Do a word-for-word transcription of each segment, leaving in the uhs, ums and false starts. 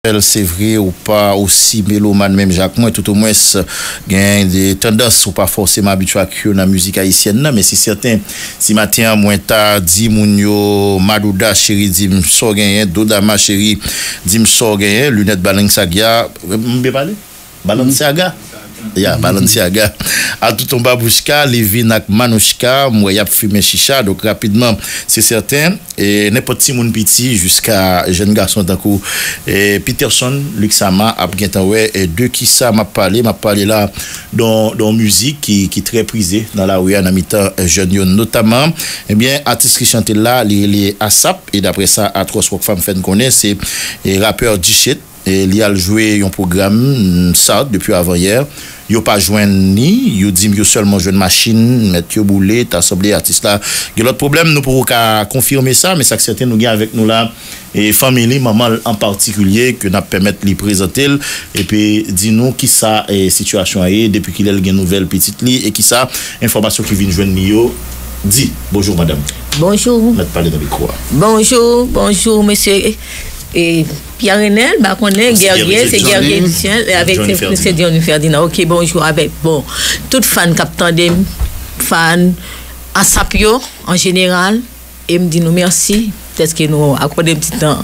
Michel, se vre, ou pa osi melomàn menm jan ak mwen, toutomwens, gen de tandans ou pa fòseman abitye ak yo nan mizik ayisyèn nan, men se sèten, si maten an mwen ta di moun yo, Madouda cheri, di m sa w genyen, Dodama cheri, di m sa w genyen, linèt Balenciaga, m byen pale? Balenciaga? Ya, Balenciaga. A tout on babouchka, Livin ak Manouchka, m wè y ap fimen chicha, donk rapidman, se sèten, e nenpòt timoun piti jiska jèn gason tankou, e Peterson Luxama ap gentan wè, e de kisa m ap pale. M ap pale la don, don mizik ki, ki trè prize nan lari a, nan mitan, e jèn yo notaman. Ebyen, atis ki chante l la, li rele Asap, e daprè sa Atros Rockfam fè n konnen, se, e rapè Dichet, e li al jwe yon pwogram, mm, Sat depi avanyè. Yo pa jwenn li, yo di m yo sèlman jwenn machin, mèt yo boule, ta sanble atis la gen lòt pwoblèm, nou poko ka konfime sa, men sa k sèten, nou gen avèk nou la, e fanmi li, manman l an patikilye, ke n ap pèmèt li prezante l, epi di nou kisa, e sitiyasyon an ye, depi kilè l gen nouvèl pitit li, e kisa enfòmasyon ki vin jwenn li yo di. Bonjou, madanm. Bonjou. Mèt pale nan mikwo a. Bonjou, bonjou, mesye. E Pierre Renel, m pa konnen, Guerrier, se Guerrier Johnny. Avèk Johnny se, se Ferdinand. Johnny Ferdinand. Ok, bonjou, avèk, bon, tout fan k ap tande m, fan Asap yo, an jeneral, e m di nou mèsi, dèske nou akòde m ti tan.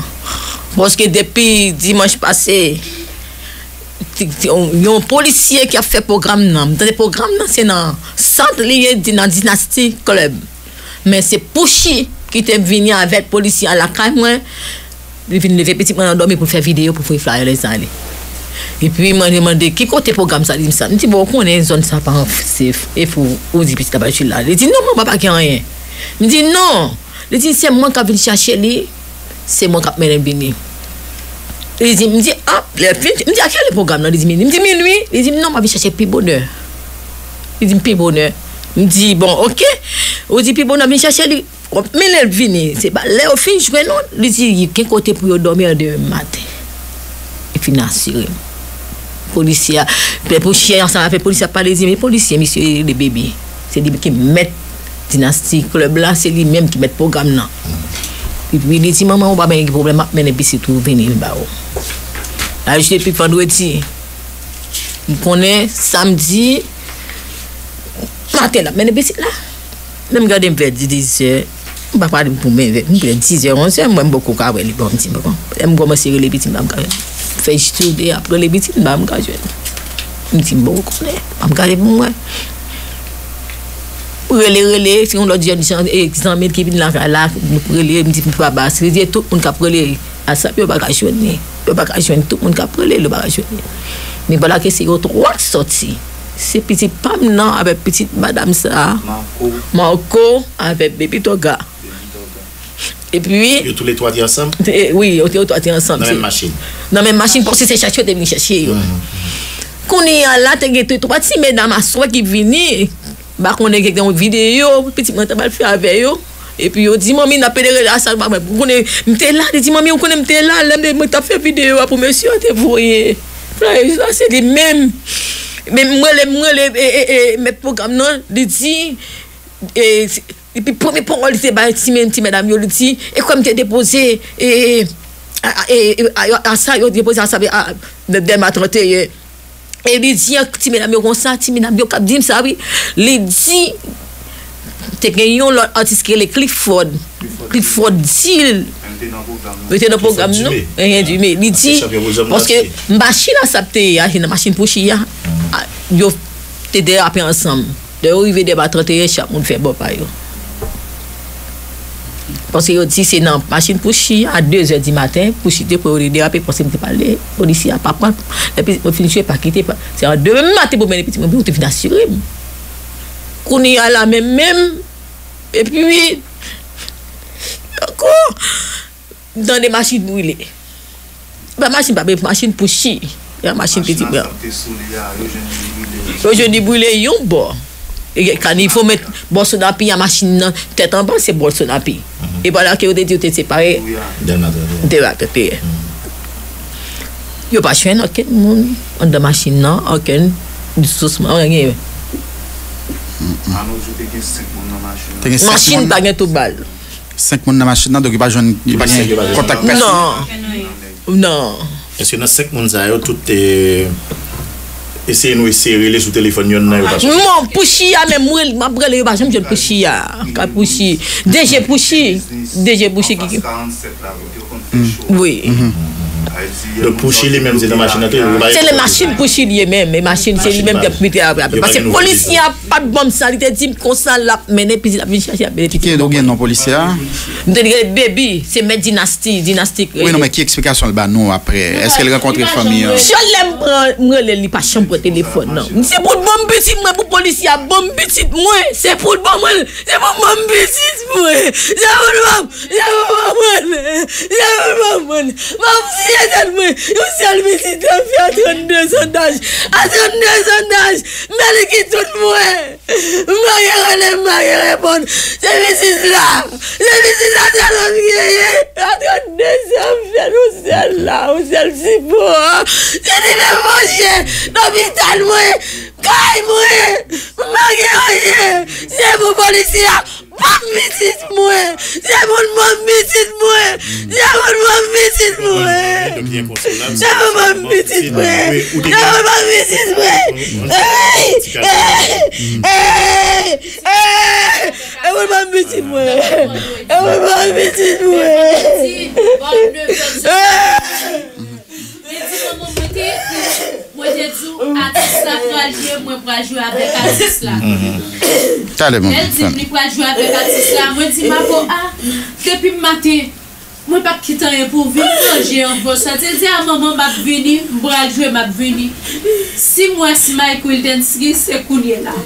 Paske depi dimanch pase, ti, ti, yon, yon polisye ki ap fè pwogram nan, m tande pwogram nan, se nan Sant li ye, di nan Dynasty Club. Men se Pouchi ki te vini avèk polisye a lakay mwen. Li vin leve pitit mwen nan dòmi pou l fè videyo pou voye flyer lèzale. Epi mwen demande ki kote pwogram sa, li di m sa. M di, bon, ou konnen zòn sa pa se, e pou ou di pitit la pa jwe la. Li di, non, manman, pa gen anyen. M di, non. Li di, se mwen k ap vin chache li, se mwen k ap mennen l vini. Li di, m di, ah, lè fin, m di, a kilè pwogram nan? Li di, minui. M di, minui? Li di, non, m ap vin chache pi bonè. Li di m pi bonè. M di, bon, ok. Ou di pi bonè, vin chache li. Men lè l vini, se pa lè yo fin jwenn nou, li di gen kote pou yo dòmi a demen maten. Li fin asire m. Polisye a, lè polisye a ansanm avèk polisye a pale, li di, men polisye, misye rele Baby. Se li ki mèt Dynasty Club la, se li menm ki mèt pwogram nan. Epi li di, manman, ou pa gen pwoblèm, m ap mennen pitit ou vini ba ou. L al jwe depi vandredi. M konnen samdi maten l ap mennen pitit la. Lè m gade m vè dizè, m pa pale pou mwen, m vè dizè, onzè, m wè m poko ka wè li, bon, m di, bon, lè m kòmanse rele pitit m, m pa m ka jwenn. Fè jis tou de ap rele pitit m, m pa m ka jwenn. M di, m poko konnen, m ap gade pou m wè. Rele, rele, se yon lòt jèn jan, e, zanmi l ki vin lakay la, m rele, m di, m pa ba, se tout moun k ap rele, Asap yo pa ka jwenn li. Yo pa ka jwenn tout moun k ap rele l, yo pa ka jwenn li. Men vwala ke se yo twa k sòti. Se pitit pa m nan avèk pitit madanm sa a. Marco. Marco avèk Baby Toga. Baby Toga. Epi yo tou le twa te ansanm? Wi, yo, yo twa te ansanm. Nan menm machin? Nan menm machin, paske se chèche yo te vin chèche yo. Kounye a la, te gen twa ti medam aswè ki vini. M pa konnen gen yon videyo pitit mwen ta pral fè avè yo. Epi yo di, manmi, n ap pede rele Asap, pa mwen. Ou konnen, m te la, li di, manmi, ou konnen m te la, lè m te, mwen t ap fè videyo a pou mesye a te voye. Flyer sa, se li menm. Men m rele, m rele, e, e, e, mèt pwogram nan, li di, e, epi premye pawòl li te bay ti men, ti medam yo, li di, e kwè m te depoze, e, a, a, e, e, a, a, Asap, yo depoze Asap, a, a, Dèlma trannteyen. E li di ak ti medam yo konsa, ti medam yo k ap di m sa, wi. Li di, te gen yon lòt atis ki rele Clifford. Clifford di l, li te nan pwogram nan. Enhen, Dumé. Li di, paske machin Asap te ye a, se nan machin Pouchi a, a, yo te derape ansanm. Lè yo rive Dèlma trannteyen, chak moun fè bò pa yo. Paske yo di se nan machin Pouchi a dezè di maten, Pouchi te pran yo, li derape, paske m te pale, polisye a pa pran. Epi mwen fin jwe, pa kite, pa, se a demen maten pou mennen pitit mwen, pou yo te vin asire m. Kounye a la menm, menm, epi, ankò, m tande machin brile. Pa machin pa, men machin Pouchi. E machin pitit mwen an. Yo jwenn li brile yon bò. E kanivo met bò Sonapi a, machin nan tèt anba, se bò Sonapi. E pa la ke yo te di yo te separe. Dèlma trannteyen. Yo pa jwenn okenn moun anndan machin nan, okenn disosman, anyen. Machin pa gen tout bal. Senk moun nan machin nan, donk yo pa jwenn, yo pa gen kontak pèsonèl. Non. Non. Èske nan senk moun sa yo, tout te eseye, nou eseye rele sou telefòn, yonn nan yo pa soti? Non, Pouchi a menm, mwen, m ap rele, yo pa janm jwenn Pouchi a. Ka Pouchi. D J Pouchi. D J Pouchi ki. Wi. Donk, Pouchi li menm, se nan machin nan tou, yo pa. Se nan machin Pouchi li ye menm, e machin, se li menm ki ap mete apre, apre. Paske polisye a pa t ban m sa, li te di m konsa l ap mennen pitit, l ap vin chache, l ap mennen pitit. Ki, ou gen non polisye a? M te rele Baby, se mèt Dinasti, Dinasti k rele. Wi, non, men ki eksplikasyon l ba nou apre? Èske l rankontre fanmi an? Chak lè m pran, m rele l, li pa janm pran telefòn nan. Se pou l ban m pitit mwen, pou polisye a ban m pitit mwen. Se pou l ban mwen, se pou l ban m pitit mwen. Se pou l ban m, se pou l ban mwen. Se pou l ban mwen. M ap tiye tèt mwen. Yon sèl pitit, yon fi a trannde zan daj. A trannde zan daj, men li ki tout mwen. M pa gen rele, m pa gen reponn. Se pitit la. Se pitit la sèlman m genyen. A trannde zan, m fè yon sèl la, yon sèl sipò. Se li menm manje, lopital mwen, kay mwen. M pa gen anyen. Se pou polisye a ban m pitit mwen. Se pou l ban m pitit mwen. Se pou l ban m pitit mwen. Se pou l ban m pitit mwen. Se pou l ban m pitit mwen. Ey! Ey! Ey! Ey! E mwen ban m pitit mwen. E mwen ban m pitit mwen. Li di manman mwen te ekri, mwen te di w atis la pral jwe, mwen pral jwe avèk atis la. Talè, manmi. Lè l di m li pral jwe avèk atis la, mwen di Mako, a, depi m maten, mwen p ap kite anyen pou vin manje anvan sa. Te di a manman m ap vini, m pral jwe, m ap vini. Si m wè si Mike Wildenski, se kounye la.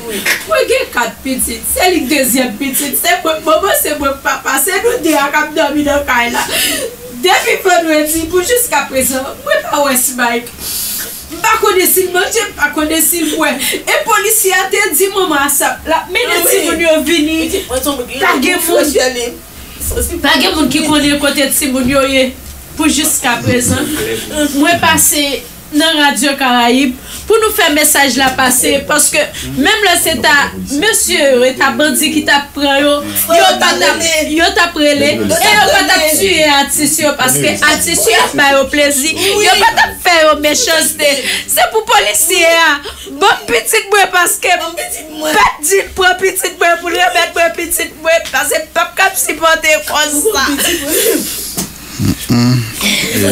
Mwen gen kat pitit, se li k dezyèm pitit, se mwen k manman, se mwen k papa, se nou de a k ap dòmi nan kay la. Depi vandredi pou jiska prezan, mwen pa wè Smike. M pa konnen si l manje, m pa konnen si l bwè. E polisye a te di manman Asap l ap mennen timoun yo vini. Pa gen moun, pa gen moun ki konnen kote timoun yo ye pou jiska prezan. Mwen pase nan Radyo Karayib pou nou fè mesaj la pase, paske menm lè se ta mesye yo, e ta bandi ki t ap pran yo, yo pa t ap, yo t ap rele, e yo pa t ap tiye atis yo, paske atis yo ap ba yo plezi, yo pa t ap fè yo mechanste. Se pou polisye a ban m pitit mwen, paske m pa t di l pran pitit mwen pou l remèt mwen pitit mwen, paske m p ap kab sipòte konsa.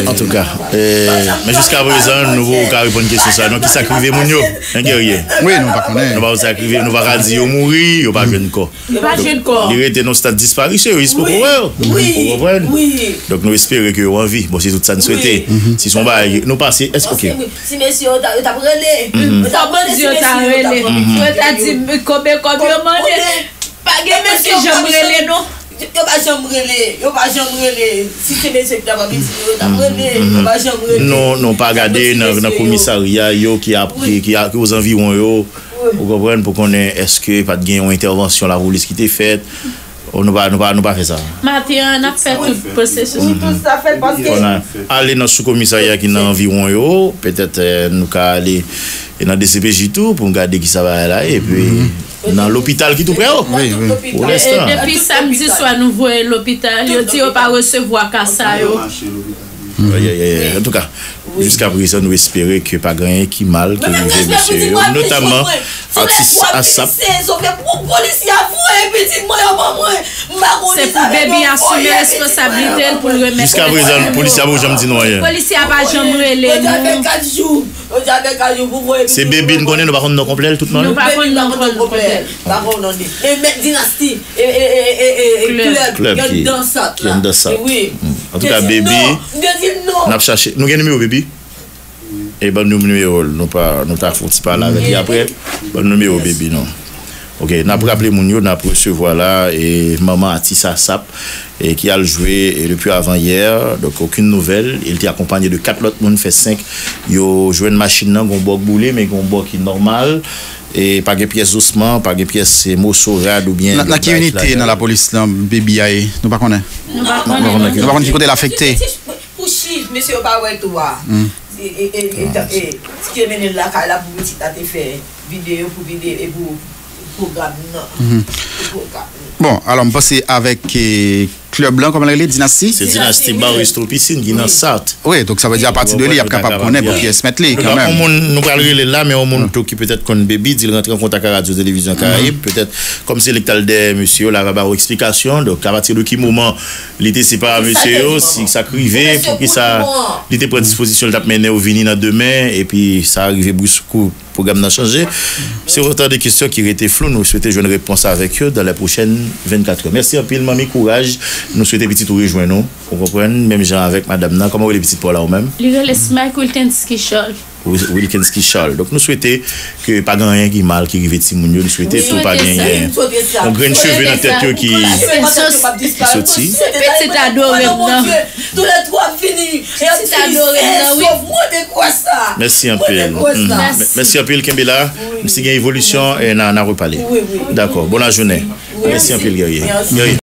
Antouka, eh, men jiska prezan, nou poko ka reponn kesyon sa a. Donk, kisa k rive moun yo? Hein, Guerrier? Wi, nou pa konnen. Nou pa konn sa k rive, nou pa ka di yo mouri, yo pa jwenn kò. Yo pa jwenn kò. Li rete nan stad disparisyon, yo jis poko wè yo. Wi. Ou konprann? Wi. Donk, nou espere ke yo an vi. Bon, se tout sa n swete. Wi. Si se yon bagay, nou pase, èske, ok. Si mesye yo ta, yo t ap rele. Yo t ap rele, si mesye yo t ap rele. Yo ta di, konbyen kòb yo mande? Pa gen moun ki janm rele, non. Yo pa janm rele, yo pa janm rele. Si se mesye ki t ap abitye, yo t ap rele, yo pa janm rele. Non, non, pa gade nan, nan komisarya yo ki ap, ki, ki a, ki ozanviwon yo. Ou konprann, pou konnen èske pa t gen yon entèvansyon lapolis ki te fèt. Ou nou pa, nou pa, nou pa fè sa. Maten an, n ap fè tout pwosesis. Wi, tout sa fèt paske. Konnen, ale nan sou komisarya ki nan anviwon yo, petèt, eh, nou ka ale e nan D C P J tou pou n gade kisa bagay la ye, epi nan lopital ki tou prè yo. Wi, wi. Pou lenstan. E depi samdi swa nou voye lopital, yo di yo pa resevwa ka sa yo. Antouka, jiska prezan, nou espere ke pa gen anyen ki mal ki rive mesye yo, notamman atis Asap. Se pou polisye a voye pitit mwen yo ban mwen. Se pou Baby asime responsablite l pou l remèt. Jiska prezan, polisye a poko janm di nou anyen. Polisye a pa janm rele nou. Se Baby n konnen, nou pa konn non konplè l, tout non l. Nou pa konn non konplè l. Pa konn non li. Men Mèt Dinasti, e, e, Klèb ki anndan sa. Wi. Antouka, Baby, n ap chache. Nou gen nimewo Baby? E ban nou nimewo l, nou pa, nou ta fè yon ti pale avèk li apre. Ban nou nimewo Baby, non. Ok, n ap raple moun yo, n ap resevwa la, e manman atis Asap, e ki al jwe, e depi avan yè, donk, okenn nouvèl. E li te akonpanye de kat lòt moun, fè senk. Yo jwenn machin nan, gon bò k boule, men gon bò ki nòmal. E pa gen pyès osman, pa gen pyès, e, moso rad oubyen lòt bagay ki ladan l. Nan ki inite nan lapolis lan Baby a ye? Nou pa konnen. Nou pa konnen. Nou pa konnen ki kote l afekte. Pou chiv, mesye yo pa wè tou a. E, e, e, e, e, ti ke mennen l lakay la pou pitit la te fè videyo pou videyo e pou pwogram nan. Pou pwogram nan. Bon, alò, m panse avèk, e, klèb lan, kòman l rele, Dinasti? Se Dinasti Bar Resto Piscine ki nan Sart. Wi, donk sa vle di apati de li y ap kapab konnen pou kiyès mèt li kanmenm. Yon moun nou pral rele la, men yon moun tou ki petèt konn Baby, di l rantre an kontak ak Radyo Televizyon Karayib, petèt kòm se li k t al dèyè mesye yo, l a va ba w eksplikasyon. Donk apati de ki moman li te separe mesye yo, si sa k rive, poukisa li te pran dispozisyon, li t ap mennen yo vini nan demen, epi sa rive bruskou, pwogram nan chanje. Se otan de kesyon ki rete flou, nou swete jwenn repons avèk yo dans les prochaines vingt-quatre heures. Mèsi anpil, manmi, kouraj. Nou swete pitit ou rejwenn ou. Ou konprann? Menm jan avèk madanm nan. Kòman w rele pitit pa w la ou menm? Li rele Smike Wilkens Kichòl. Wil-, Wilkens Kichòl. Donk, nou swete ke pa gen anyen ki mal ki rive timoun yo. Nou swete tou pa genyen yon grenn cheve nan tèt yo ki, ki soti. Se pitit adore m nan. Pitit adore m nan, wi. Mèsi anpil. Mèsi anpil, kenbe la. Si gen evolisyon, eh, n a, n a repale. Dakò. Bon lajounen. Mèsi anpil, Guerrier. Guerrier.